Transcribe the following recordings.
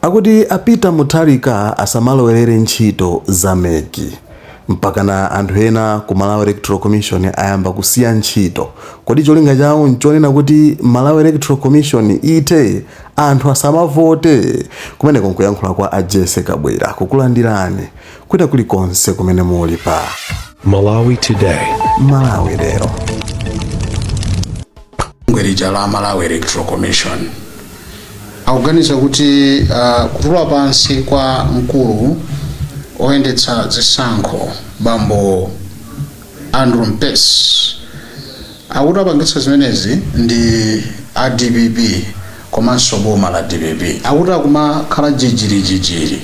Akuti a Peter Mutharika asamalowerere ntchito za MEC. Mpakana anthu ena ku Malawi Electoral Commission ayamba kusiya ntchito. Kodi cholinga chawo nchonena kuti Malawi Electoral Commission ithe, anthu asamavote? Kumeneko nkuyankhula kwa a Jesse Kabwira. Kukulandirani kwina kulikonse kumene muli pa Malawi Today. Malawi Lero. Bungwe lija la Malawi Electoral Commission akuganiza kuti kutula pansi kwa mkulu oyendetsa zisankho, bambo Andrew Mpesi, akuti apangitsa zimenezi ndi a DPP komanso boma la DPP. Akuti akumakhala jijirijijiri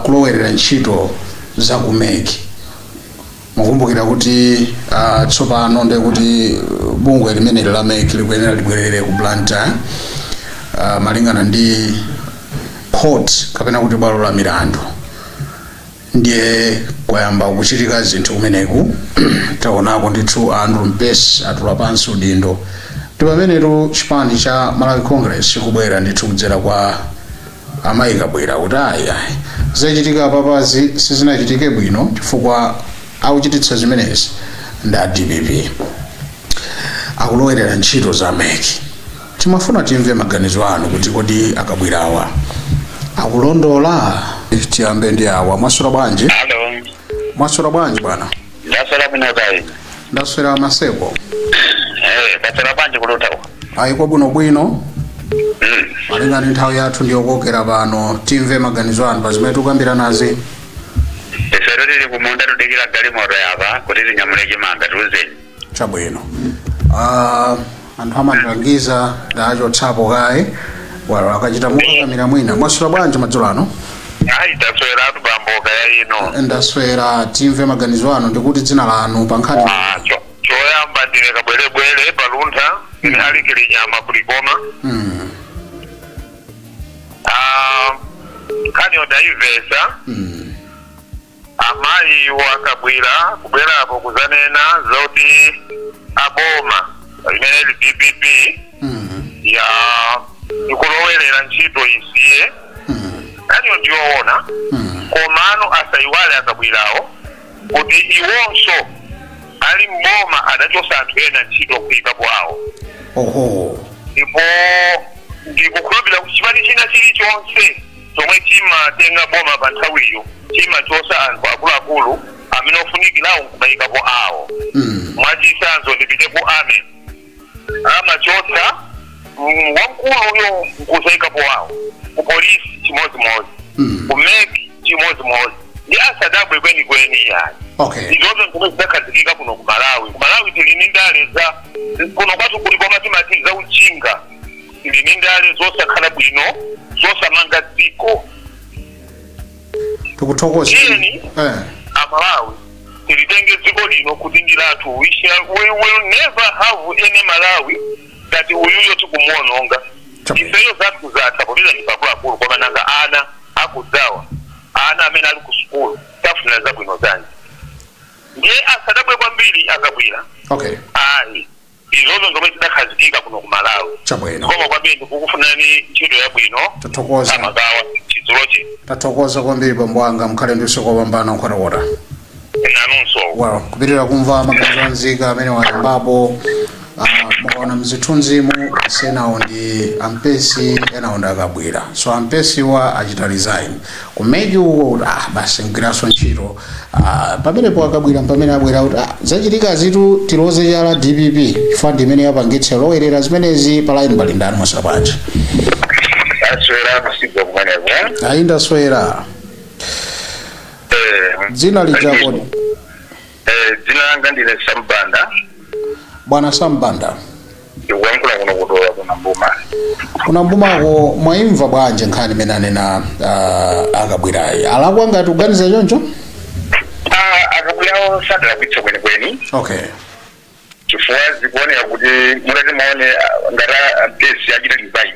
kulowerera ntchito za ku MEC. Mukumbukira kuti tsopano ndiye kuti bungwe limeneli la MEC likuyenera libwerere ku Blantyre malingana ndi court kapena kuti bwalo la milandu. Ndiye kwayamba kuchitika zinthu kumeneku. Taonako ndithu Andrew Mpesi atula pansi udindo, ndi pamenetu chipani cha Malawi Congress chikubwera ndithu kudzera kwa amayi Kabwera kuti ayi ayi, zachitika papazi sizinachitike bwino chifukwa akuchititsa zimenezi ndi a DPP, akulowerera ntchito za MEC. Timafuna timve maganizo anu kuti kodi akabwerawa akulondola? Tiyambe ndi awa. Mwaswera bwanji? Hello. Mwaswera bwanji, bwana? Ndaswera bwino kai. Ndaswera maseko. Eh, kaswera bwanji kuluta uko? Ayi, kwabwinobwino. Malinga ndi nthawi yathu ndiyokokera pano, timve maganizo anu pa zimene tikukambira nazi. Ifero tili kumunda, tudikira galimoto yapa kuti tinyamule chimanga, tiuzeni. Chabwino. Anthu amandilangiza ndachotsapo kaye walo akachita mukakamira mwina. Mwaswera bwanji madzulo ano? Ayi, tasweratu bamboka ya ino. Ndaswera. Timve maganizo anu, ndikuti dzina lanu pa nkhani. Ah, choyamba ndine kabwerebwere paluntha, ine alikili nyama kulikoma. Ah, nkhani yodayivesa. Amayi wakabwira kubwerapo kuzanena zoti aboma limene li DPP ya ikulowerera ntchito isiye. Nkhaniyo ndiyoona, komano asayiwale akabwirawo kuti iwonso ali mboma adachosa anthu ena ntchito kuyikapo awo. Ndipo ndikukhulupirira kuti chipani china chilichonse chomwe chimatenga boma pa nthawiyo chimachosa anthu akuluakulu amene ofunikirawo nkumayikapo awo. Mwachitsanzo, ndipite ku army, amachotsa wamkulu uyo nkuzayikapo awo. Ku polisi chimodzimodzi, ku MEC chimodzimodzi. Ndi asadabwe kwenikweni yayi. Izozo zomwe zidakhazikika kuno ku Malawi. Ku Malawi tili ndi ndale za kuno kwathu kuli koma timati za ujinga. Tili ndi ndale zosakhala bwino, zosamanga dziko. Tikuthokoza. Tiyeni amalawi tilitenge dziko lino kuti ndi lathu. We will never have any Malawi that uyuyo tikumuononga. Ifeyo zathu zatha popeza ndi akuluakulu, koma nanga ana akudzawa, ana amene ali ku sukulu, tafuna zabwino zanji? Ndiye asadabwe kwambiri akabwira. Ayi, izozo zomwe zidakhazikika kuno ku Malawi. Koma kwambiri ndikukufunani ntchito yabwino. Tathokoza. Amagawa chidzulochi. Tathokoza kwambiri, bambo anga. Mkhale ndi usiku wopambana, Nkhotakota. Nanunso. Well, kupitirira kumva maganizo anzika amene wayambapo. Mukaona mzithunzimu, enawo ndi ampesi, enawo ndi akabwira. So ampesiwa achita resign ku MEC uko kuti ah, basi, mgwiranso ntchito. Pamenepo akabwira pamene abwera kuti ah, zachitika zitu, tiloze chala DPP chifukwa ndi imene yapangitsa lowerera zimenezi. Pa line pali ndani? Mwaswera bwanji? Aswera masiku kumeneko. Ayi, ndaswera. Dzina lija kodi? Dzina langa ndine Sambanda. Bwana Sambanda. Ndikuyankhula kuno kutola kuna Mbuma. Kuna Mbumako. Mwayimva bwanji nkhani imene anena akabwirayi? Alakwa ngati kuganiza choncho? Ah, akabwirawo sadalakwitsa kwenikweni, chifukwa zikuoneka kuti mutati muone, ngati ampesi achita resign,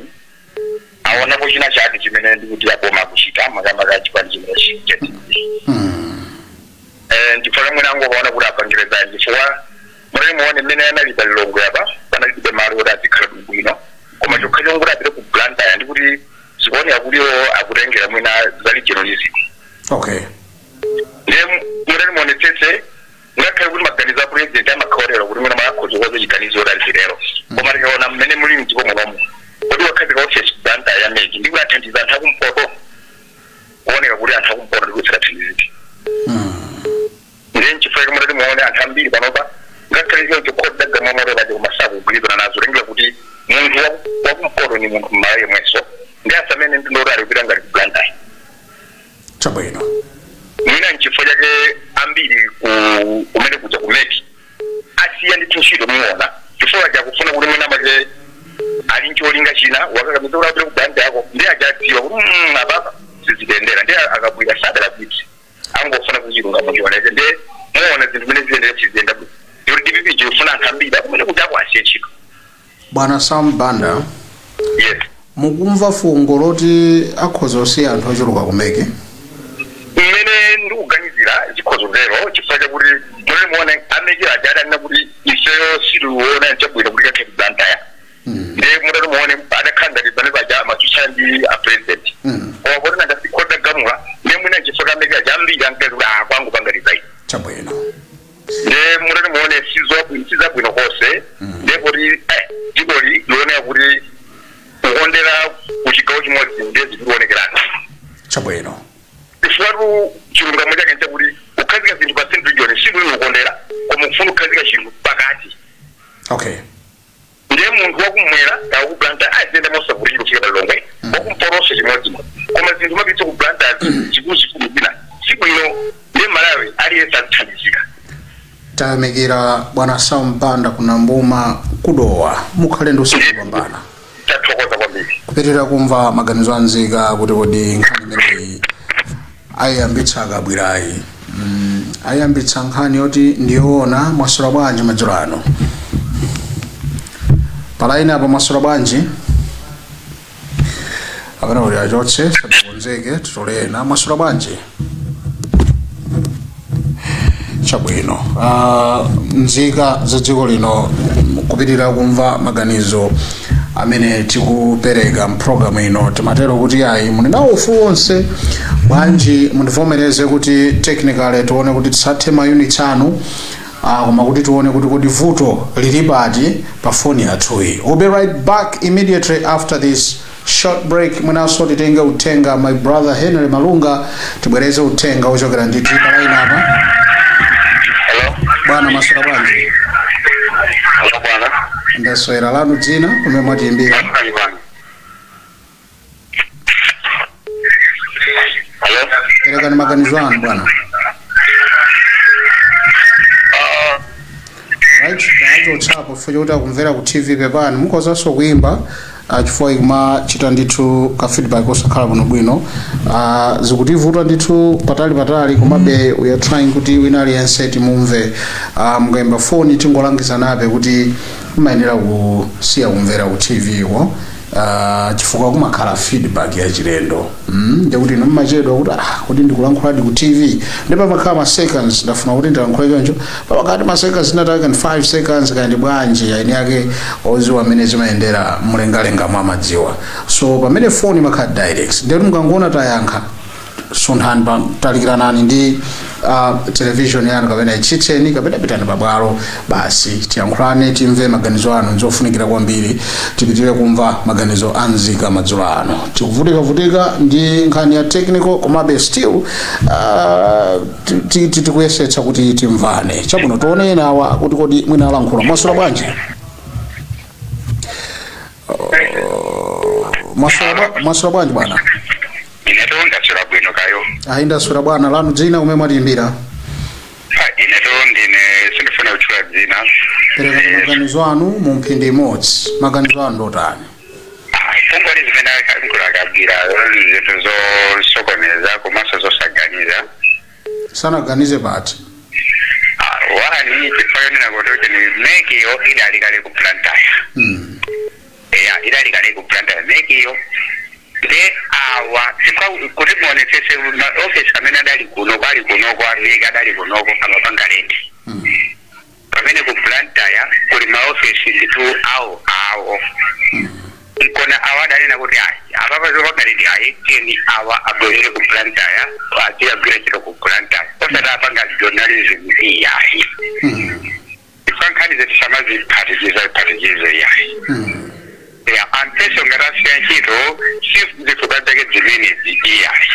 aonapo china chake chimene ndikuti aboma akuchita, makamaka chipani chimenechi cha DPP. Chifukwa mwina angokaona kuti apangire resign, chifukwa mutati muone mmene anali pa Lilongwe apa, panalibe malo kuti azikhala bwino, koma chokha chonguti apite ku Blantyre ndikuti Zikuoneka kuti iwo akutengera mwina za regionalism. Ndiye mutati muonetsetse, ngakhale kuti maganizo a president amakhaotera kuti mwina mwakhoza kukoza chiganizo lero, koma tikaona mmene muli mdziko munomu, kuti wakhazika ofesi Blantyre ya MEC ndi kuyathandiza anthu akumpoto, kuoneka kuti anthu akumpoto ndikutsathandizike. Ndiye nchifukwa mutati muone anthu ambiri panopa, ngakhale choncho khoti dagamwa paja, koma sakugwirizana nazo, tengera kuti munthu wakumpoto ni munthu mmala yemwenso, ndi asamene ndindoti alipita ngati ku Blantyre. Mwina nchifukwa chake ambiri kumene kuja ku MEC asiya ndithu ntchito, muona, chifukwa chakufuna kuti mwina make ali ncholinga china, wakakamiza kuti apite ku Blantyre yako, ndi ajadziwa kuti apapa sizitendera, ndi akabwera sadalakwitse, angofuna kuchilungamo chioneke. Ndi muona zinthu zimene ziyendera siziyenda bwino, yoti DPP chikufuna anthu ambiri akumene kuti ako asiye ntchito. Bwana Sam Banda. Yes. Mukumva fungo loti akhoza kusiya anthu ochuluka ku MEC? Mmene ndikuganizira, zikhozo lero, chifukwa chakuti mune muone a MEC aja adanena kuti ifeyo sitiona chabwino kuti kakhe Blantyre. Ndiye mutati muone adakhala ngati pamene paja amatsutsana ndi a president, koma poti nanga sikhoti dagamula, ndiye mwina chifukwa a MEC aja ambiri ankazi kuti ah, kwangu panga resign. Ndiye mutati muone sizabwino konse. Ndiye kuti dzikoli lioneka kuti kukondera kuchigawo chimodzi, ndiye zikuonekerana. Chifukwa chilungamo chake nchakuti kukhazika zinthu pa central region sikuli kukondera, koma kufuna kukhazika chinthu pakati. Ndiye munthu wakumwera kana ku Blantyre aziyenda mosavutika kufika pa Lilongwe, wakumpotonso chimodzimodzi, koma zinthu mapitsa ku Blantyre zikuluzikulu zina sibwino. Ndiye Malawi aliyense azithandizika. Tayamikira, bwana Sam Banda kunambuma kudowa. Mukhale ndi usiku kupambana. Tathokoza kwambiri. Kupitirira kumva maganizo anzika kuti kodi nkhani imeneyi ayiyambitsa akabwirayi, ayiyambitsa nkhani yoti ndiyoona. Mwaswera bwanji madzulo ano? Pa line apa, mwaswera bwanji? Apena kuti achotse sadakonzeke, titolena. Mwaswera bwanji? Chabwino. Nzika za dziko lino, kupitirira kumva maganizo amene tikupereka mpulogalamu ino, timatero kuti ayi, muli nawo ufulu wonse. Bwanji mundivomereze kuti technically tione kuti tisathe ma units anu, koma kuti tione kuti kodi vuto lili pati pa foni yathuyi. We'll be right back immediately after this short break. Mwinanso titenge uthenga, my brother Henry Malunga, tibwereze uthenga ochokera ndithu pa line apa. Hello. Bwana, maswera bwanji? Hello, bwana. Ndaswera. Lanu dzina, kumene mwatiyimbira? Bwanji, bwana. Hello. Perekani maganizo anu, bwana. Right, tachotsapo chifukwa chokuti akumvera ku TV. Pepani, mukhozanso kuimba, chifukwa ikumachita ndithu ka feedback osakhala bwinobwino. Zikutivuta ndithu patali patali, komabe we are trying kuti wina aliyense timumve. Mukayimba foni, tingolangizanabe kuti mumayenera kusiya kumvera ku TV ko, chifukwa kumakhala feedback ya chilendo, ndikuti inu mmachedwa kuti ah, kuti ndikulankhuladi ku TV, ndi pamakhala ma seconds. Ndafuna kuti ndilankhule choncho, pamakhala ma seconds, nataka 5 seconds kandi bwanji, aini ake oziwa amene zimayendera mlengalenga mwa madziwa. So pamene phone imakhala direct, ndikuti mukangoona tayankha, sunthani pa talikiranani ndi television yanu, kapena ichitseni, kapena pitani pabwalo basi, tiyankhulane, timve maganizo anu. Nzofunikira kwambiri tipitire kumva maganizo a nzika madzulo ano. Tikuvutikavutika ndi nkhani ya technical, komabe still tikuyesetsa kuti timvane. Chabwino, tione enawa kuti kodi mwina alankhula. Mwaswera bwanji? Mwaswera bwanji, bwana? Ineto ndaswera bwino kayo. Ayi, ndaswera, bwana. Lanu dzina, kumene mwatiyimbira? Ah, ineto ndine, sindifuna kutchula dzina. Perekani maganizo anu mu mphindi imodzi. Maganizo anu ndotani? Kungoti zimene akabwira zinthu zosokoneza komanso zosaganiza. Sanaganize pati? Ah, wani, chifukwa chonena kuti ni MEC yo idali kale ku Blantyre. Eya, idali kale ku Blantyre MEC yo. Nde awa, chifukwa kuti muonetsese, ma office amene adali kuno, ali kunoko, a MEC adali kunoko amapanga rent, pamene ku Blantyre kuli maofesi ndithu awo awo. Nkona awa adanena kuti ayi, Apapa zopagalidi ayi, tiyeni awa abwerere ku Blantyre, aziyagwira ntchito ku Blantyre, osati apanga journalism iyayi. Ifa nkhani zetisamaziphatikiza iphatikize iyayi. Ya, ampeso ngati asiya ntchito, si zifukwa zake zimenezi iyayi.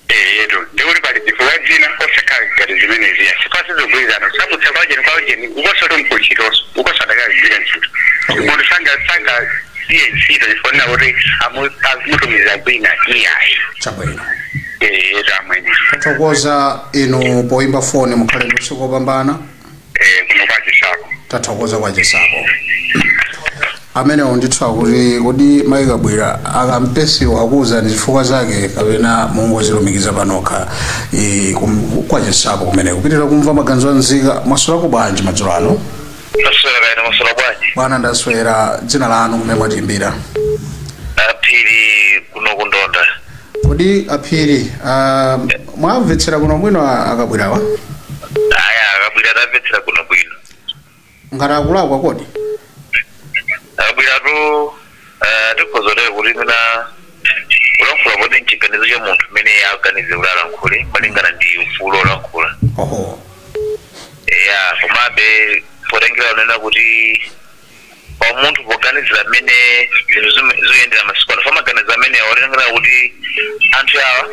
Eyeto, ndikuti pali zifukwa zina osakhala ngati zimenezi ya sipasizogwirizana kusamutsa kwaujeni kwaujeni ukosoti mkuntchitoso ukosadakagwira ntchito. Munthu sanga siye ntchito chifukwa kuti amutumiza kwina iyayi. Chabwino. Eyeto, amwene. Tathokoza inu poimba foni, mukhale ndi usiku wopambana. Kuno kwachisako. Tathokoza kwachisako. Amenewo ndithu akuti kodi mayi Kabwira akampesiwo akuwuzani zifukwa zake kapena mungozilumikiza panokha? Kwachisako kumene kupitira kumva maganizo anzika. Mwaswerako bwanji madzulo ano? Maswera kaena, maswera bwanji? Bwana, ndaswera. Dzina lanu, kumene mwatimbira? Aphiri, kuno kundonda. Kodi aphiri, mwamvetsera kuno bwino akabwirawa? Aya, akabwira tamvetsera kuno bwino. Ngati akulakwa kodi? Akabwiratu, tikhozolere kuti mina kulankhula kodi mchiganizo cha munthu mmene aganize kuti alankhule malingana ndi ufulu olankhula. Ya, komabe potengera unena kuti pa munthu poganizira mmene zinthu zikuyendera masiku ano, famaganiza amene otengera kuti anthu awa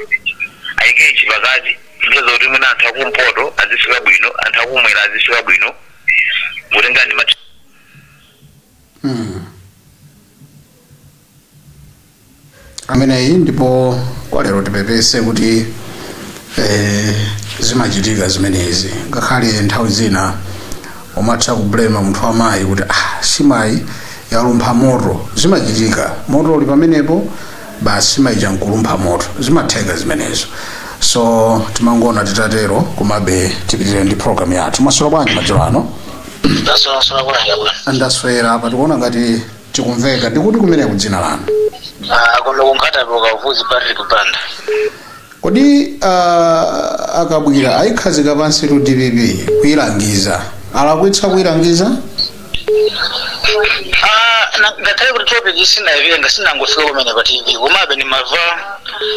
ayike ichi pakati, mpeza kuti mwina anthu akumpoto azifika bwino, anthu akumwera azifika bwino, kutenga ndi Ameneyi ndipo kwa lero tipepese kuti zimachitika zimenezi, ngakhale nthawi zina umatha kublema munthu wamayi kuti simayi yalumpha moto. Zimachitika, moto uli pamenepo basi simayi nkulumpha moto, zimatheka zimenezo. So timangona titatero, komabe tipitire ndi program yathu. Mwaswera bwanji madzulo ano? Ndaswera bwanji bwana? Ndaswera. Apa tikuona ngati tikumveka. Ndikuti kumeneko, dzina lanu? Kuno kunkhata Kavuzi, Patrick Banda. Kodi akabwira ayikhazika pansi tu DPP kuyilangiza, alakwitsa kuyilangiza? Ngakhale kuti topic sinayivenga, sinangofika kumene pa TV, komabe ndimamva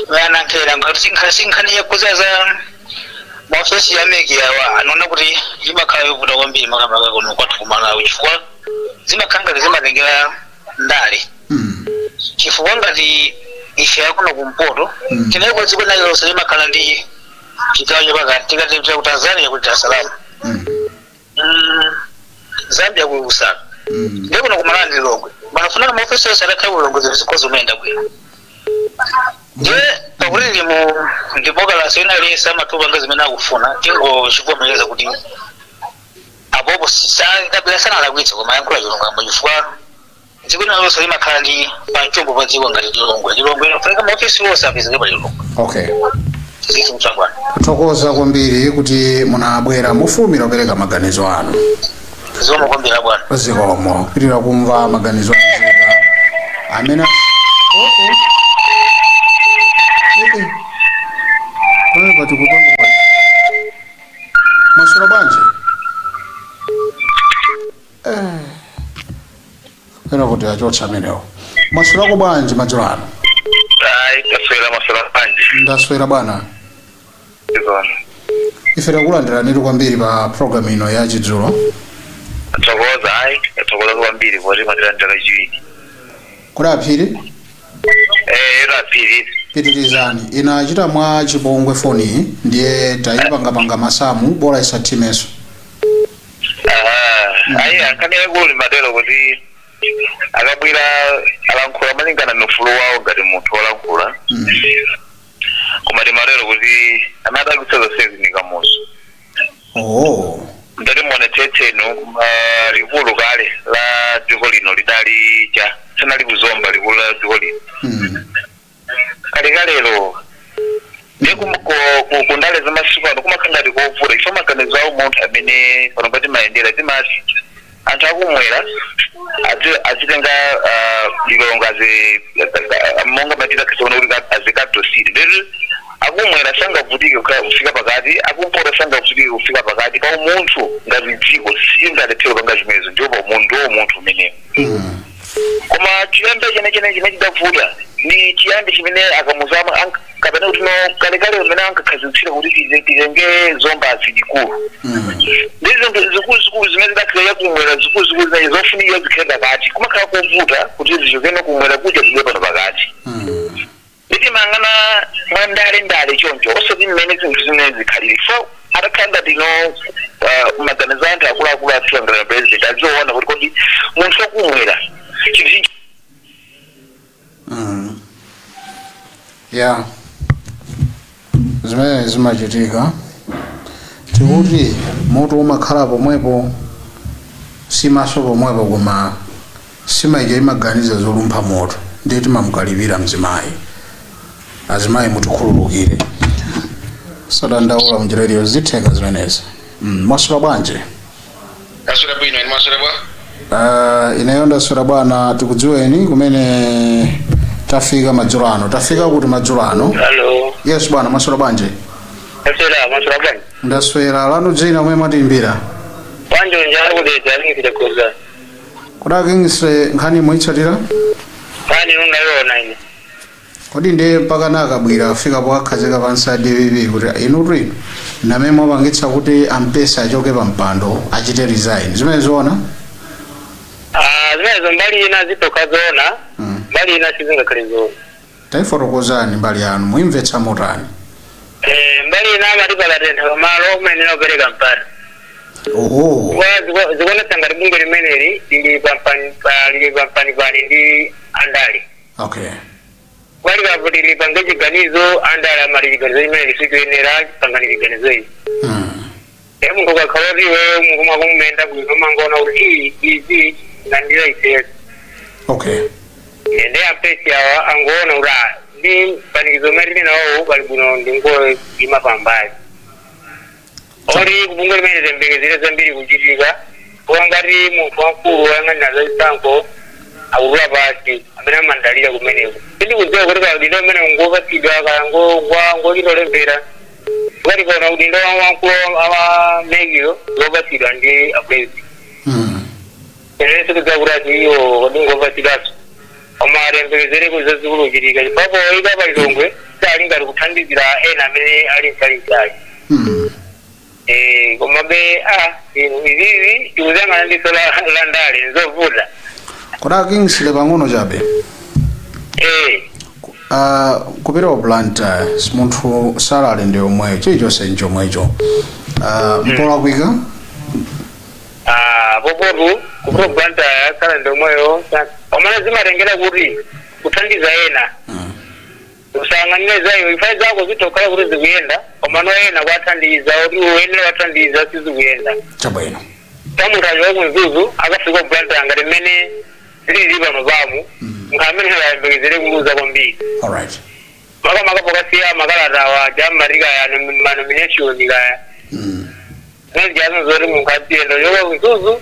vanankhera ngati sinkhani yakuzaza maofesi ya MEC yawa, anaona kuti imakhala yovuta kwambiri, makamaka kuno kwathu ku Malawi, chifukwa zimakhala ngati zimatengera ndale. Chifukwa ngati ife akuno kumpoto, tinayiko dziko lililonse limakhala ndi chigawo chapakati. Tikati ku Tanzania kuti Dar es Salaam, Zambia kuli Lusaka, ndiye kuno kumalawi ndi Lilongwe. Panafunaka maofesi onse atakhala ku Lilongwe, zinthu zikhoza kuyenda bwino. Ndiye pakuti ndi mu democracy, ena aliyense amatupanga zimene akufuna, tingochivomereza kuti apopo kabila sanalakwitse, koma ayankhula chilungamo, chifukwa dziko lililonse limakhala ndi pamchombo pa dziko. Ngati Lilongwe, Lilongwe inafunika maofesi onse apezeke pa Lilongwe. Zithu mtsangwana. Kuthokoza kwambiri kuti munabwera mufulumira kupereka maganizo anu. Zikomo kwambiri bwana. Zikomo. Kupitira kumva maganizo anzika amene. Oh, oh. Eh, eh. Pamene pati kupanga bwanji? Mwaswera bwanji? Pena kuti achotsa amenewo. Mwaswerako bwanji madzulo ano? Ayi, taswera. Maswera bwanji? Ndaswera bwana. Zikomo. Ife takulandiranitu kwambiri pa program ino ya chidzulo. Tathokoza, ayi, tathokoza kwambiri poti mwatilandira kachiwiri. Kodi aphiri? Eh, aphiri. Pitirizani. Inachita mwa chipongwe foni, ndiye tayipangapanga masamu, bola isathimenso. Aha, ayi, ankhani yakulu matero kuti akabwera alankhula malingana ndi ufulu wawo ngati munthu wolankhula, koma timatero kuti amadabwitsa zonsezi ndi Kamuzu. Ndati muonetsetsenu, likulu kale la dziko lino lidali cha sanali kuzomba likulu la dziko lino kalekalero. Ndiye kundale za masiku ano kumakhala ngati kovuta, chifukwa maganizo awo munthu amene pano patimayendera, timati anthu akumwera azitenga Lilongwe azi monga matita khasiona kuti azi capital city, ndeti akumwera sangavutike kufika pakati, akumpoto sangavutike kufika pakati. Pa umunthu ngati dziko singalephera panga zimenezo, ndiwo pa umunthu, ndiwo umunthu umenewo. Koma chiyambi chene chene chimene chidavuta Ndi chiyambi chimene a Kamuzu kapena kuti no kalekale umene ankakhazikitsira kuti titenge Zombazi likulu ndi zinthu zikuluzikulu zimene zidakhalira kumwera, zikuluzikulu zimene zofunikira zikhale pakati, kumakhala kovuta kuti zichokene kumwera kuja zidye pano pakati. Nditimangana mwa ndale ndale choncho, osati mmene zinthu zimene zikhalire. So atakhala ngati no maganizo anthu akuluakulu athu ngati president aziona kuti kodi munthu wakumwera chinthu Ya, zimene zimachitika tikuti moto umakhala pomwepo, simaso pomwepo, koma simaija imaganiza zolumpha moto, ndiye timamukalipira mzimayi. Azimayi, mutikhululukire, sadandaula munjira iliyo, zitheka zimenezi. Mwaswera bwanji? Kaswera bwino, ine mwaswera bwa? Ineyo ndaswera bwana. Tikudziweni, kumene tafika madzulo ano, tafika kuti madzulo ano? Hello. Yes bwana, mwaswera bwanji? Maswera, maswera bwanji? Ndaswera. Lanu dzina, kumene mwatiimbira? Wanje njala kudedza alingizire koza. Kodi Kingsley, nkhani muitsatira? Pani unaiona ine. Kodi ndiye mpaka nakabwira afika pokakhazika pansi a DPP kuti inutu inu namene mwapangitsa kuti ampesa achoke pa mpando, achite resign, zimene zoona? Ah, zimenezo mbali ina zitoka zoona, mbali ina sizingakhale zoona. Tayifotokozani mbali yanu, muimvetsa motani? Eh, mbali ina amati palatentha pamalo kumayenera kupereka mpata. Oho. Kwa zikuonetsa ngati bungwe limeneli lili lili pampanipani ndi andale. Kwali kakuti lipange chiganizo, andale amati chiganizo chimene lisichoyenera, pangani chiganizo ichi. E munthu ukakhala kuti iweyo mukumwa kumumenda bwino, mangoona kuti iyi izi ngandira ifeyo. Ndi apesi awa angoona kuti ah, ndi mpanikizo umene tili nawowu pali bwino ndingoyima pambali, oti kubungwe limene tembekezere zambiri kuchitika ngati munthu wamkulu woyang'anira zachisankho akutula pasi amene amandalira kumeneko. Sindikudziwa kuti kaya udindo umene ngopatsidwa kaya ngochita olembera, ngati kaona udindo wamkulu wa MEC-yo lopatsidwa ndi apresident. Ine sikudziwa kuti ati iwo kodi ngopatsidwanso, koma atembekezere kuti zazikulu kuchitika chifukwa ika palilongwe sali ngati kuthandizira ena amene ali mchalichali. Eh, komabe inu izizi tikuzangana ndiso la ndale nzovuta. Kodi Kingsley, pang'ono chabe. Kupita ku Blantyre munthu salary ndi yomweyo, chilichonse nchomwecho, mpolakwika? Ah, popotu kupita ku Blantyre sala ndomweyo, komana zimatengera kuti kuthandiza ena, usayang'anire zayo ifa zako zitokhala kuti zikuyenda, komano ena kwathandiza kuti uyenera kwathandiza sizikuyenda. Chabwino. Tamunthu achoka ku Mzuzu akafika ku Blantyre ngati mmene zilili pano pamu, nkha amene ayembekezere kuluza kwambiri. Alright. Makamaka pokasiya makalata awa jammarika ya manomination kaya zimene jazo zoti munthu aziyenda choka ku Mzuzu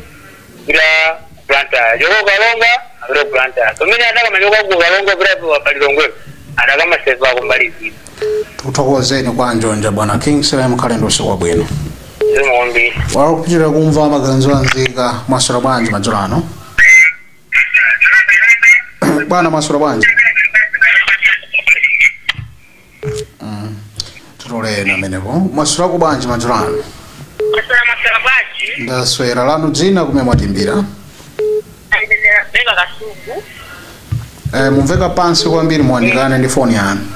kupita Blantyre, choka Karonga apita ku Blantyre, pamene adakamachoka ku Karonga kupita palilongwepo adakamaseva kumbali zina. Tikuthokozeni kwa njonja bwana Kingsley, mukhale ndi usiku wabwino. Zikomo kwambiri. Wakupitirira kumva maganizo anzika. Mwaswera bwanji madzulo ano bwana? Mwaswera bwanji? Titoleni amenepo. Mwaswerako bwanji madzulo ano? Maswera, maswera bwanji? Ndaswera. Lanu dzina, kumene mwatimbira? Beka Kasungu. Mumveka pansi kwambiri, muwandikane ndi foni yanu.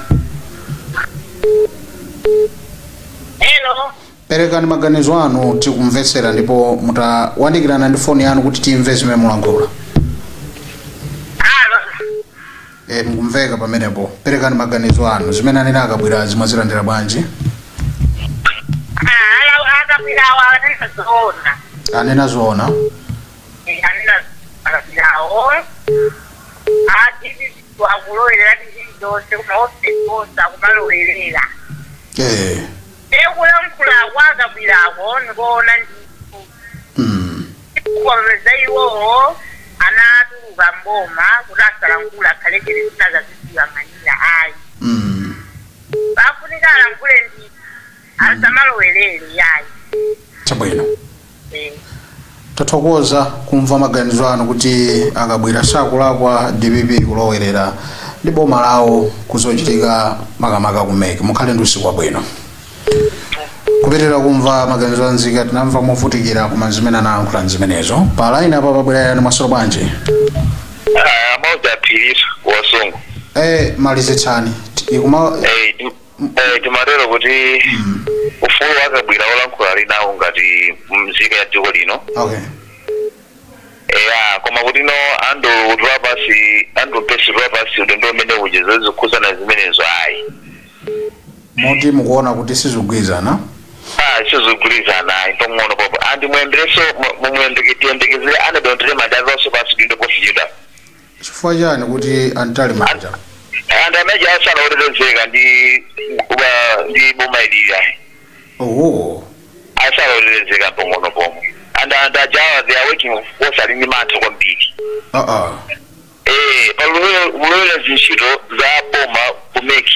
Hello. Perekani maganizo anu, tikumvetsera, ndipo mutawandikirana ndi foni yanu kuti timve zimene mulankhula. Hello. Mukumveka pamenepo. Perekani maganizo anu, zimene anena akabwera mwazilandira bwanji? Ah, akabwirawa anena zoona. Anena zoona. Anena akabwirawo. Ah, DPP akulowelera chilichonse kuma ofesi onse akumalowerera. Ekulankhula akabwirako ndikuona ndithu. Kuwapeza iwowo anatuluka mboma kuti asalankhula, akhale chete, zinazazidziwang'anira ayi. Pafunika alankhule ndithu, asamalowerere yayi. Chabwino. Tathokoza kumva maganizo anu kuti akabwera sakulakwa, DPP kulowerera. Ndi boma lawo kuzochitika makamaka ku MEC. Mukhale ndi usiku wabwino. Kupitirira kumva maganizo anzika, tinamva movutikira, koma zimene anayankhula zimenezo. Pa line apa pabwera yani? Mwaswera bwanji? Amodzi aphirisa wasungu. Malizitsani. Ikuma Timatero kuti ufulu wakabwira olankhula ali nawo ngati mzika ya dziko lino. Eya, koma kuti no andu kutula pasi, andu mpesi kutula pasi udendo umene uja, zozikhuzana zimenezo ayi. Moti mukuona kuti sizigwirizana? Ah, sizigwirizana ayi, pang'ono popo. Andi muyembereso, mumuyembekezere anadondere madazaso pasi udindo posichita. Chifukwa chani kuti antali manja? Anthu amene asana otetezeka ndi boma ilili ayi. Asana otetezeka pang'ono pomwe. And ajawa, they are working force, ali ndi mantha kwambiri. Palulowera zintchito za boma ku MEC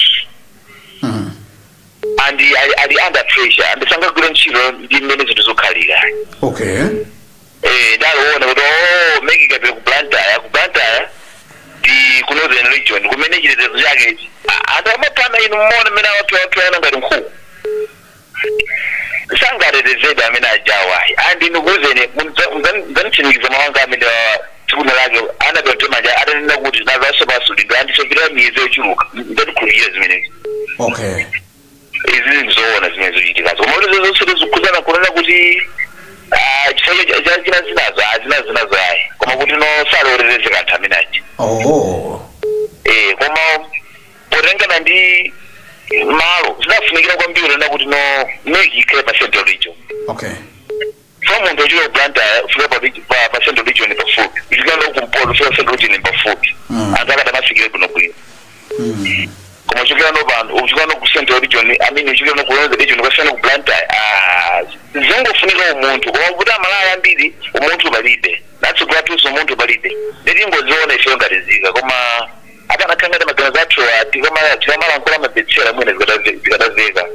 and ali under pressure and sangagwire ntchito ndi mmene zinthu zokhalira. Ndaloona kuti oh, MEC ikapita ku Blantyre, ku Blantyre ndi ku Northern Region kumene chitetezo chake anthu amaphana. Inu mmuona mmene awaphiwaphiyana ngati nkhuku, sangatetezedwe amene ajawa. And ndikuwuzeni, mdzanitsimikiza mawanga amene tsiku lake anapita manja atanena kuti nazaso pasi andisopita miyezi yochuluka, mdzatikhulupirira zimenezi. Izi ndizoona zimene zochitikazo, koma kuti zonse zikhuzana kunena kuti chifukwa cha zina zinazo, zina zinazo ayi, koma kuti no salowererezeka anthu amene aja. Koma potengana ndi malo zinafunikira kwambiri kunena kuti no MEC ikhale pa Central Region. So munthu ochita ku Blantyre ufika pa Central Region pafupi, uchikana kumpoto ufika Central Region pafupi. Anthu akati amafikire bwinobwino. Koma uchikira no pano, uchikira no ku Central Region, I mean, uchikira no ku Northern Region ukafika ku Blantyre, zingofunika umunthu. Koma kuti amalaya ambiri umunthu palibe, natsogolatunso umunthu palibe, ndingoziona ifeyo ngati zika. Koma akanakhala ngati maganizo athu tikamalankhula amabetsera, mwene zikadaveka.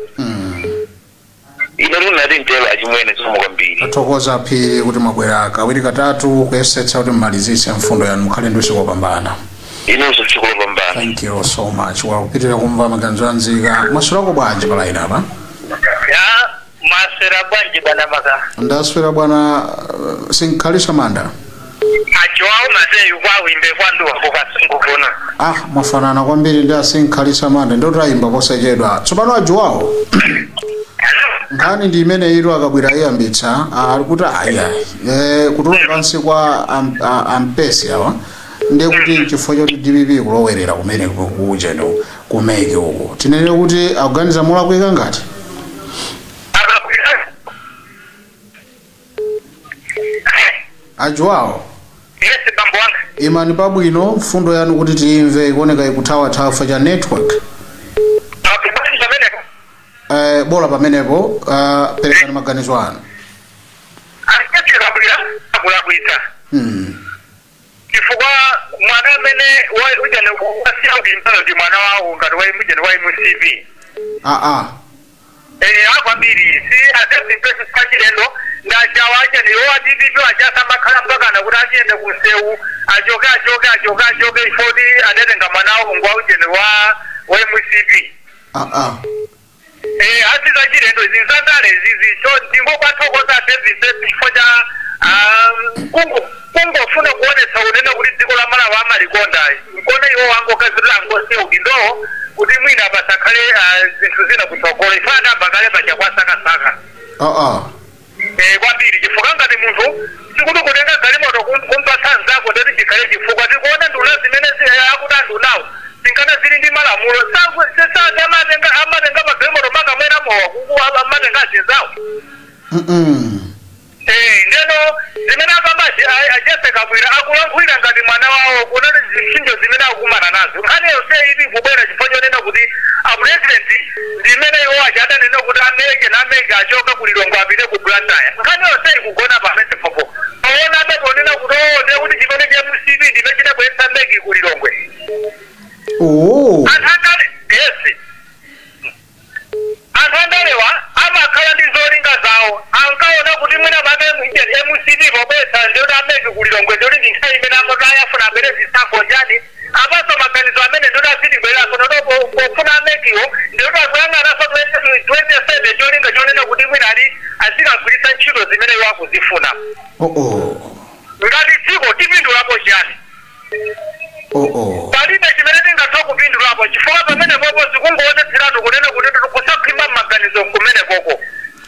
Ine lunati mtelo achimwene, zikomo kwambiri. Tathokoza Phiri kuti mwabwera kawiri katatu kuyesetsa kuti mmalizitse mfundo yanu. Mukhale ndi usiku wopambana. Inonso tsiku lopambana. Thank you so much. Wakupitirira kumva maganizo anzika. Mwaswerako bwanji pa line apa? Ya, maswera bwanji bwana Maka? Ndaswera bwana, sinkhalisa manda. Ajowawo Mateyu kwawimbe kwanduwa kukasunguvuna. Ah, mwafanana kwambiri ndi asinkhalisa manda, ndotayimba posachedwa. Tsopano ajuwawo, nkhani ndi imene itu akabwera ayiyambitsa, ali kuti aya kutula pansi kwa ampesi awa ndiye kuti chifukwa choti DPP kulowerera kumene kucheno ku MEC uku, tinene kuti akuganiza molakwika ngati? Akabwera. Ajuwawo. Yes, bambo wanga. Imani pabwino mfundo yanu kuti tiyimve, ikuoneka ikuthawathawa cha network. Okay, basi pamenepo. Bola pamenepo, perekani maganizo anu. Akabwira akulakwitsa chifukwa mwana amene ujani wasiya kuti ndi mwana wawo ngati wa ujani wa MCP. Akwambiri si azezipesi pachilendo ndachawa achani iwo a DPP achasamakhala mpakana kuti achiyende kusewu, achoke, achoke, achoke, achoke ifoti adatenga mwana wawo ngwa ujeni wa MCP. Asiza chilendo zinzandale zizi cho ndingokwathokoza azezipesi chifukwa cha kungofuna kuonetsa unene kuti dziko la Malawi amalikonda, nkona iwo wangokazirira angosiya udindowo kuti mwina pasakhale zinthu zina kutsogolo. Ife adamba kale paja kwasakasaka. Kwambiri, chifukwa ngati munthu sikuti kutenga galimoto kumpatsa nzako ndeti chikhale chifukwa. Tikuona nduna zimene akuti andunawo zinkana zili ndi malamulo, amatenga magalimoto makamwera mowa kuku, amatenga azinzawo. Ndeno zimene akamba ajese Kabwira akulankhulira ngati mwana wawo kunali zipsinjo zimene akukumana nazo. Nkhani yonse ili kubwera chifukwa chonena kuti a president ndimene iwo aja adanena kuti ameke nameke achoka ku Lilongwe apite ku Blantyre. Nkhani yonse ikugona pamene popo paona adaponena kuti oo, ndiye kuti chimene cha MCP ndime chidabweretsa MEC ku Lilongwe. Anthu andale, yes, anthu andalewa amakhala ndi zolinga zawo. Ankaona kuti mwina make MCP pobwetsa ndiyoti a MEC ku Lilongwe ndiyoti ndi nthawi imene amati ayafuna abere zisankho njani apaso maganizo amene ndiyoti Oh oh. Ngati dziko tipindulapo chani? Oh oh. Palibe chimene tingatha kupindulapo, chifukwa pamene popo zikungoonetseratu kunena kuti kusakhwima m'maganizo kumene koko.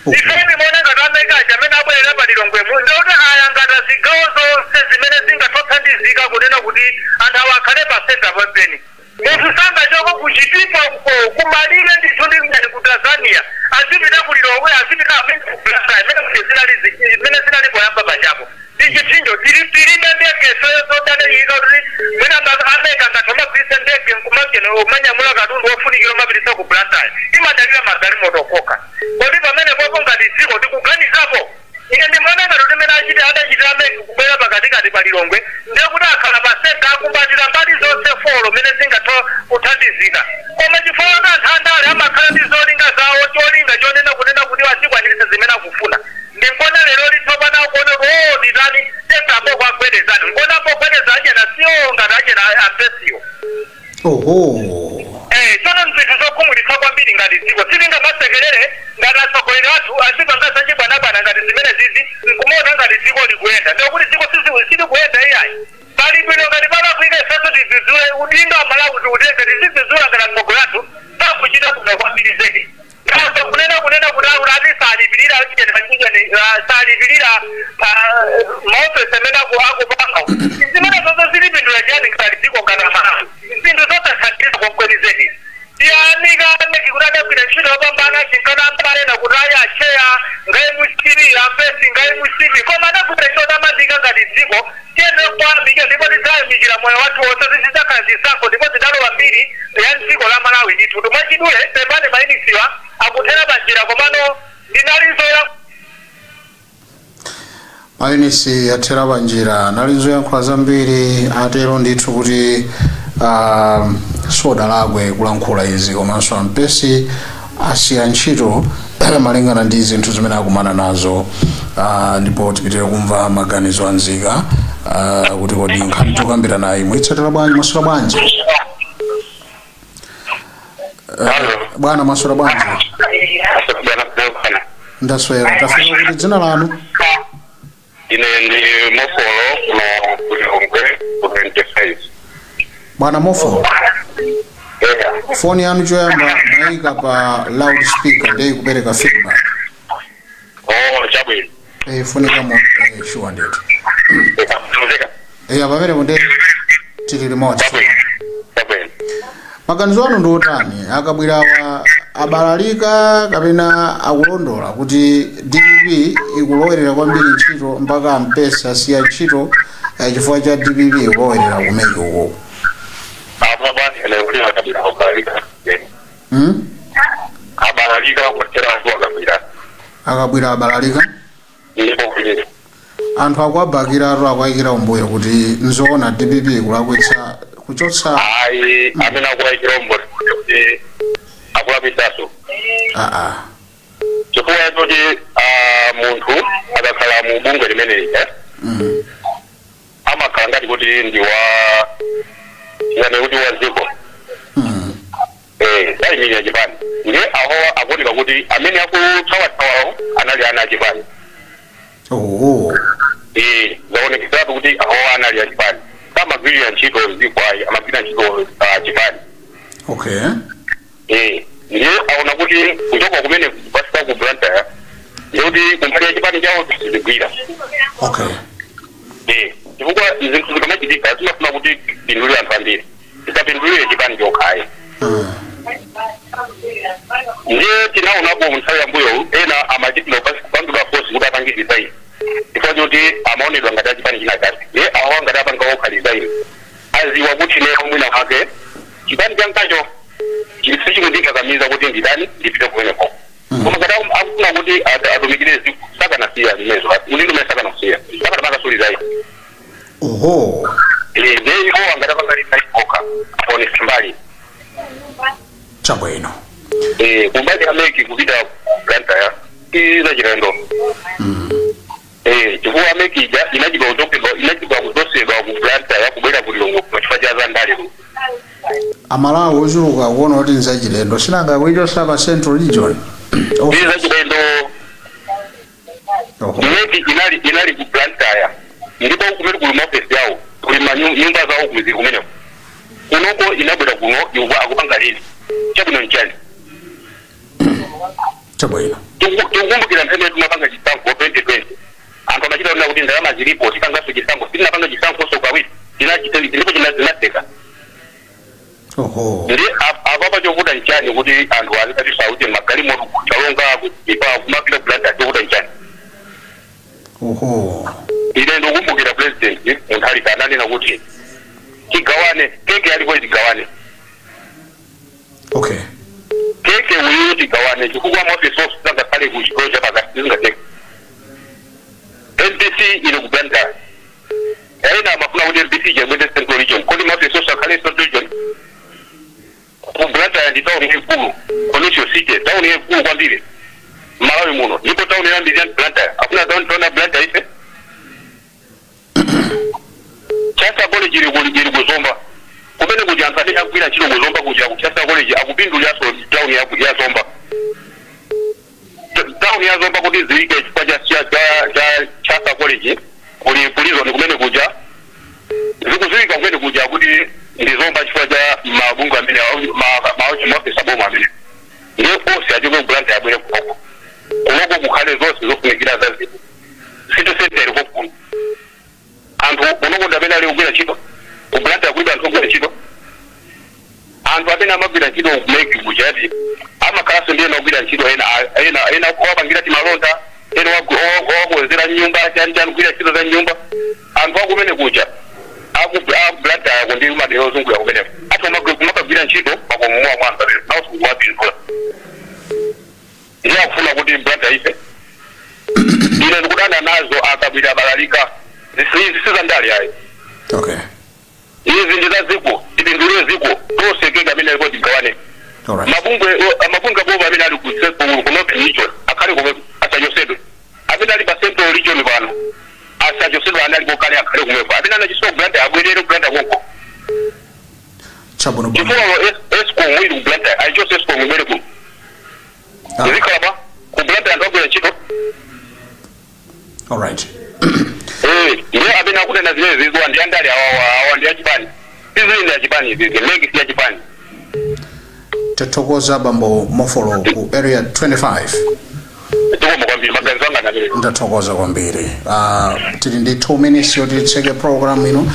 Ife timaona ngati a MEC aja amene abwerera pa Lilongwemu, ndikuti ayangata zigawo zonse zimene zingatothandizika kunena kuti anthu awo akhale pa center pempeni. Munthu sangachoke ku Chitipa uko, kumalire ndithu ndi ngati ku Tanzania, azipita ku Lilongwe, azipita amene ku Blantyre, imene kuti zinali zimene zinali poyamba pachapo ndi chipsinjo. Tilibe ndege soyo zodalirika kuti mwina a MEC angathe amagwiritsa ndege nkumageno umanyamula katundu wofunikira umapititsa ku Blantyre, imadalira magalimoto kokha. Kodi pamene popo ngati dziko tikuganizapo? Ine ndimaona ngati kuti mmene achite adachitira MEC kubwera pakatikati pa Lilongwe, ndiye kuti akhala pa center, akumbatira mbali zonse four mmene zingathe kuthandizika. Koma chifukwa kuti anthu andale amakhala ndi zolinga zawo, cholinga chonena kunena kuti azikwaniritsa zimene akufuna, ndinkona lero litsopano akuona kuti o nditani tetapo kwagwedezani, nkona pogwedeza achena siwo ngati achena ampesiwo. Oho. Tsono nzinthu zokhumudwitsa kwambiri ngati dziko. Sitingamasekerere ngati atsogoleri athu azipanga zachibwanabwana ngati zimene zizi nkumaona ngati dziko likuyenda. Ndikuti dziko silikuyenda iyayi. Pali bwino ngati palakwika ifenso tidzudzule, udindo Amalawi tiutenge, tizidzudzula ngati atsogoleri athu sakuchita bwino kwambiri zedi. Kaso kunena kuti akuti ati salipirira chijeni, salipirira maofesi amene akupanga. Zimene zonse zilipindula chiyani ngati dziko, ngati Amalawi? Zinthu zosathandiza kwenikweni zedi. Tiyamika MEC kuti adagwira ntchito yopambana, chinkana amanena kuti ayi, acheya nga MCP, ampesi nga MCP, koma adagwira ntchito yotamandika ngati dziko. Tiyenera kuyamika ndipo tidzayamikira moyo wathu wonse. Zidzakhala zisankho ndipo zidalowa mbiri ya dziko la Malawi ndithu. Mwachidule, pepani, mayunitiwa akuthera panjira, komano ndinalinso Mayunitsi athera panjira, nalinso yankhula zambiri, atero ndithu kuti sodalakwe kulankhula izi, komanso ampesi asiya ntchito malingana ndi zinthu zimene akumana nazo. Ndipo tipitire kumva maganizo anzika kuti kodi nkhani tikukambirana nayi mwitsatira bwanji? Mwaswera bwanji? Bwana, mwaswera bwanji? Bwana. Ndaswera. Tafika kuti dzina lanu? Ine ndi Mofolo kuno ku Lilongwe ku 25. Bwana Mofolo. Yeah. Foni yanu choyamba mwayika pa loud speaker, ndiye ikupereka feedback. Oh, chabwino. Funika mo sure ndithu. Mveka. Pamenepo ndi tili limodzi. Chabwino. Chabwino. Maganizo anu ndi otani? Akabwirawa abalalika kapena akulondola kuti DPP ikulowerera kwambiri ntchito mpaka mpesa asiya ntchito chifukwa cha DPP ikulowerera ku MEC uko? Apa basi ene kuti akabwira abalalika. Abalalika kutera anthu akabwira. Akabwira abalalika? Ndipo kuti Anthu akuwabakiratu, akuwayikira umbuyo kuti nzoona DPP ikulakwitsa kuchotsa. Ayi, amene akuwayikira umbuyo kuti akulakwitsaso. Aa. Chifukwa choti munthu akakhala mu bungwe limeneli, amakhala ngati kuti ndi wa ngati kuti wa dziko. Sayimirira chipani. Ndiye aho akuoneka kuti amene akuthawathawawo anali ana achipani. Oh. Zaonekeratu kuti aho anali achipani, samagwirira ntchito dziko ayi, amagwirira ntchito chipani. Ndiye aona kuti kuchoka kumene kupasika ku Blantyre, ndiye kuti kumbali ya chipani chawo sizigwira. Chifukwa zinthu zikamachitika zimafuna kuti pindulire anthu ambiri, zisapindulire chipani chokhayi. Ndiye tinaonapo nthawi yambuyo ena amachitira kupangidwa force kuti apange resign chifukwa choti amaonedwa ngati achipani china chake. Ndiye awa ngati apanga okha resign, aziwa kuti ineyo mwina mwake chipani changacho sichikundikakamiza kuti ndidani ndipite kumeneko. Koma ngati akufuna kuti atumikire dziko, sakanasiya zimenezo, udindo umene sakanasiya, sakanapanga so resign. Oho. Ndiye iwo angati apanga resign okha, aonesa mbali. Chabwino. Kumbali ya MEC kupita Blantyre iza chilendo. Chifukwa MEC ija inachitwa kuchokedwa, inachitwa kuchosedwa ku Blantyre kubwera ku Lilongwe chifukwa cha zandale. Amalawi ochuluka kuona kuti nzachilendo, sinanga kuichosa pa Central Region. Iza chilendo. Oho. MEC inali ku Blantyre. Ndipo kumene kuli maofesi yawo, kuli manyumba zawo kumizi kumeneko. Kunoko inabwera kuno iwo akupanga lini? Chabwino nchani? Chabwino. Tikukumbukira nthawi timapanga chisankho 2020, anthu amachita kunena kuti ndalama zilipo, tipanganso chisankho. Sitinapanga chisankho so kawiri, tinachita ndipo chinatheka. Oho. Ndi apapa chovuta nchani kuti anthu azikati magalimoto kuchalonga kuipa kumapita Blantyre? Chovuta nchani? Oho. Ine ndikukumbukira President Mutharika ananena kuti tigawane keke alipo, tigawane keke uyu, tigawane, chifukwa maofisi onse sangakhale ku chigawo chapakati, sizingatheka. MBC ili ku Blantyre, ena amafuna kuti MBC chemwete Central Region. Kodi maofisi onse akhale Central Region? Ku Blantyre ndi town yaikulu, commercial city, town yaikulu kwambiri Malawi muno, ndipo town yambiri ya Blantyre. Afuna town ya Blantyre ife? Chancellor College ili kuzomba kumene kuti anthu amene akugwira ntchito kuzomba kuja ku Chancellor College akupinduliranso town ya Zomba. Town ya Zomba kuti zilike chifukwa cha Chancellor College, kuli prison kumene kuja, zikuziwika kumene kuja kuti ndi Zomba chifukwa cha mabungwe amene maofisi aboma amene. Ndiye onse achoke ku Blantyre, abwere kunoko. Kunoko kukhale zonse zofunikira za zinthu. City center iliko kuno, anthu kunoko ndi amene ali kugwira ntchito. Ku Blantyre kulibe anthu ogwira ntchito. Anthu amene amagwira ntchito ku MEC kujati amakhalanso ndi ena ogwira ntchito ena owapangira timalonda, ena owakonzera nyumba, chani chani, kugwira ntchito za nyumba. Anthu akumene kuja aku Blantyre ndi madera ozungulira kumeneko athu kumakagwira ntchito makomo mwa anthu amene nawonso kuwapindula. Ndiye akufuna kuti Blantyre ife? Ine ndikudana nazo. Akabwira balalika, izi sizandale ayi. Izi ndi za ziko, tipindulire ziko tonse, keke amene alipo tigawane. Mabungwe aboma amene ali ku Northern Region akhale komwe, asachosedwe. Amene ali pa Central Region pano asachosedwe, amene alipo kale akhale kumweko. Amene anachisowa Blantyre abwerere ku Blantyre konko. Chabwino bwana. Chifukwa ESCOM ili ku Blantyre, ayichose ESCOM, ibwere kuno. Izikhala pa ku Blantyre, anthu agwira ntchito. Eh, ndiye amene akunena zimene ziziwa ndi andale awawa, awa ndi achipani, sizili ndi achipani izizi, MEC si achipani. Tathokoza, bambo Mofolo ku Area 25. Zikomo kwambiri, maganizo anga ndamene. Ndathokoza kwambiri. Tili ndi 2 minutes yoti titseke program ino.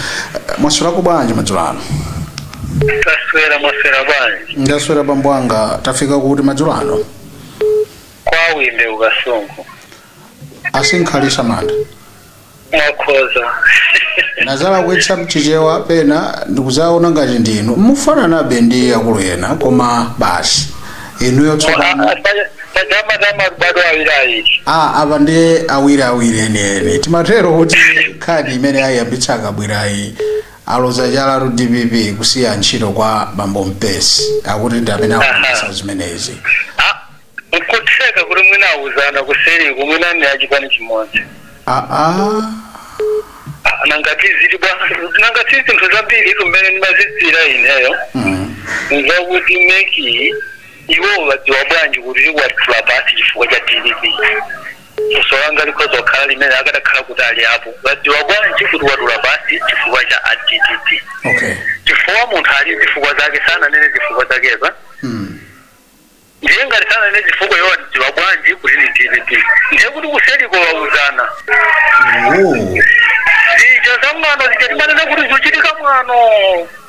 Mwaswerako bwanji madzulo ano? Taswera, mwaswera bwanji? Ndaswera, bambo anga. Tafika kuti madzulo ano? Kwawinde ukasungu. Asinkhalisa manda. Mwakhoza. Nazala kuitsa mchichewa pena ndikuzaona ngati ndinu mufananabe ndi akulu ena, koma basi inuyo tsopano. Tajamatama bado awiri awiri. Ah, apa ndi awiri awiri enieni. Timatero kuti nkhani imene ayiyambitsa akabwirayi, aloza chala tu DPP kusiya ntchito kwa bambo Mpesi, akuti ndi amene akuyambitsa zimenezi. Nkutheka kuti mwina awuzana kuseriku, mwina ni achipani chimodzi. Aa. Ah, nangati zili bwa, nangati zinthu zambiri kumene ndimazidzira ineyo nzakuti MEC iwo badziwa bwanji kuti likwatula pasi chifukwa cha DPP? Funso langa likhoza kukhala limene, akadakhala kuti ali apo, badziwa bwanji kuti watula pasi chifukwa cha a DPP? Chifukwa munthu ali zifukwa zake, sananene zifukwa zakeza. Ndiye ngati sananene zifukwa, iwo adziwa bwanji kuti ni DPP? Ndiye kuti kuseliko wauzana. Oh. Zija za mwano zija timanena kuti zikuchitika mwano,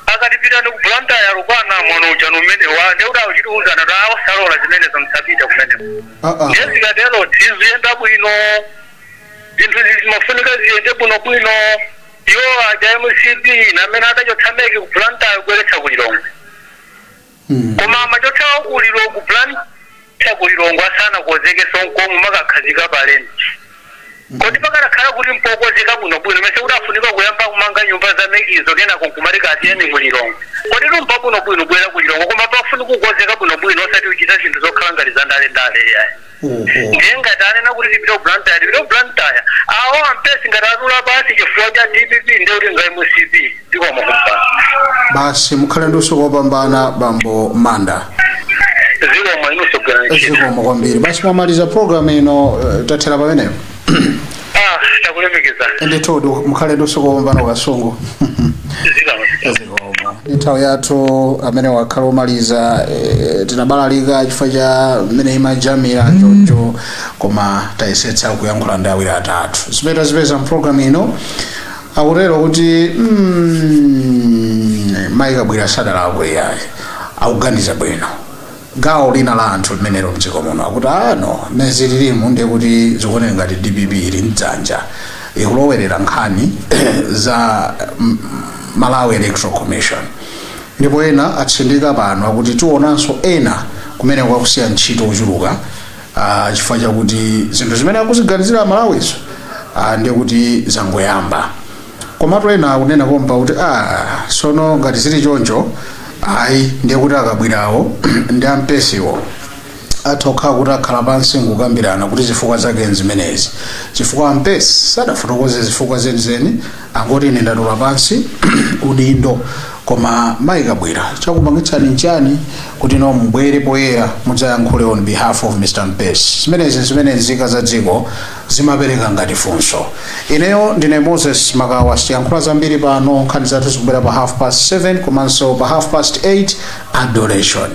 akatipitani ku Blantyre lukwana mwano uja numene wa ndiye kuti akuchitiuzana kuti awasalola zimenezo, msapita kumeneko. Ah, ah. Ndiye zikatero ziziyenda bwino, zinthu izi zimafunika ziyende bwinobwino. Iwo aja MCP namene adachotsa MEC ku Blantyre kubweretsa ku Lilongwe. Koma amachotsawo ku Blantyre ku Lilongwe asanakonzeke sonkomu makakhazika palenti. Kodi pakanakhala kuti mpokozeka bwinobwino, mese kuti afunika kuyamba kumanga nyumba za MECzo, kenako nkumati katiyeni ku Lilongwe? Kodi tumpa bwinobwino bwera ku Lilongwe, koma pafunika kukonzeka bwinobwino, osati kuchita zinthu zokhala ngati za ndale-ndale yayi. Oho. Ndiye ngati anena kuti tipite ku Blantyre, tipite ku Blantyre. Awo ampesi ngati atula pasi chifukwa cha DPP, ndiye kuti nga MCP. Zikomo kumpana. Basi, mukhale ndi usiku wopambana, bambo Manda. Zikomo, inunso gwirani ntchito. Zikomo kwambiri. Basi, mwamaliza program ino, tathera pamenepo. Ah. Ndakulemekezani. Ndithu, mukhale ndi usiku wopambana, Kasungu. Zikomo. Zikomo. Ndi nthawi yathu, amene wakhala omaliza. Tinabalalika chifukwa cha mmene imajamira choncho, koma tayesetsa kuyankhula ndi awiri atatu. Zimene tazipeza mpulogalamu ino, akutero kuti mayi Kabwira sadalakwe yayi, akuganiza bwino. Gawo lina la anthu limenelo mdziko muno akuti ano mmene zililimu, ndiye kuti zikuoneka ngati DPP ili mdzanja, ikulowerera nkhani za Malawi Electoral Commission. Ndipo ena atsindika pano, akuti tionanso ena kumene kwakusiya ntchito kuchuluka, chifukwa chakuti zinthu zimene akuziganizira Malawizo, ndiye kuti zangoyamba. Komatu ena akunena kompa kuti sono ngati zili choncho, ayi, ndiye kuti aKabwirawo ndi aMpesiwo atha kukhala kuti akhala pansi nkukambirana kuti zifukwa zake nzimenezi, chifukwa aMpesi sadafotokoze zifukwa zenizeni, angoti ine ndatula pansi udindo. Koma mayi Kabwira, chakupangitsani nchani kuti no mubwere poyera mudzayankhule on behalf of Mr Mpesi? Zimenezi zimene nzika za dziko zimapereka ngati funso. Ineyo ndine Moses Makawa. Sitiyankhula zambiri pano. Nkhani zathu zikubwera pa 7:30 komanso pa 8:30, Adoration.